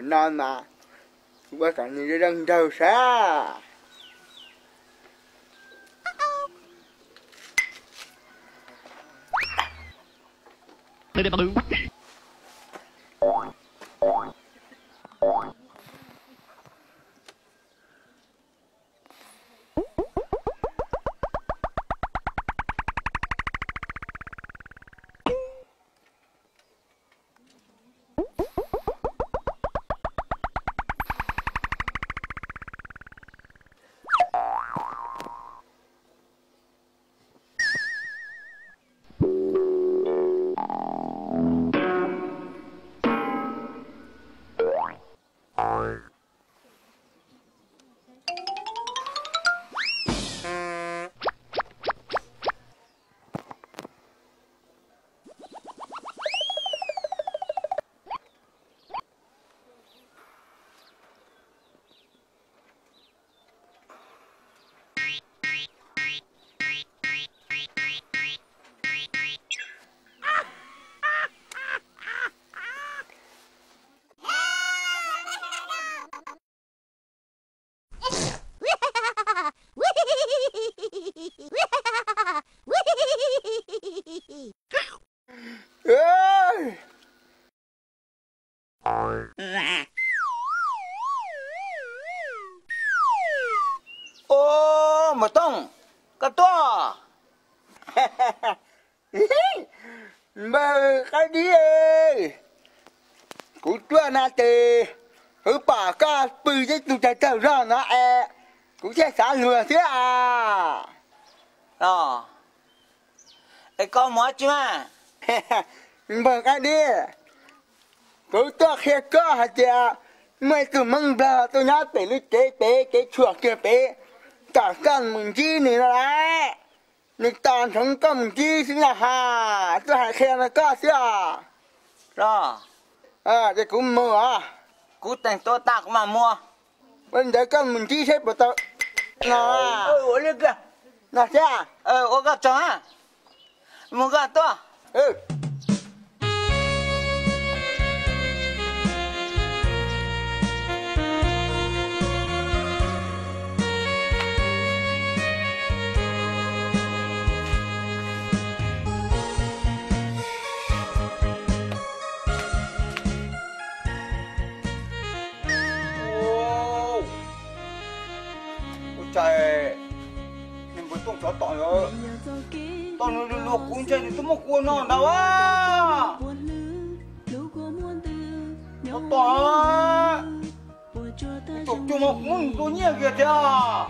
No mas ua kom nws zoo nraug sav. Ub, Muas Tooj, koj tuaj. Npawg Qaib Dib, kuv tuaj no ces kuv pom koj pw ib tug tawg tawg zog no es kuv thiaj xav luag thiab as. Es koj mus dab tsi mas? Npawg Qaib Dib, kuv tuaj qhia koj hais tias muaj ib tug Hmoob Nplog tuaj nyob pem lub tsev pem, kev tshuam kiag pem, kom koj mus ntsib nws no lauj. Nws tos ntsoov koj mus ntsib xwb no ha, tuaj hais qhia no koj xwb os. Los, ces kuv mus os. Kuv teem tuaj tag kuv mam mus. Ua li ntawd koj mus ntsib saib puas tau no. Ua li kag. No thiab. Ua koj tsaug, mus koj tuaj. Ua cas nws npawg Tooj tsov tom, tom nws luag kuv ntshai nws twb muab kuv ua no ntag a. Tsov tom, tus cuag mas kuv muab nws tua nyiaj kiag thiab.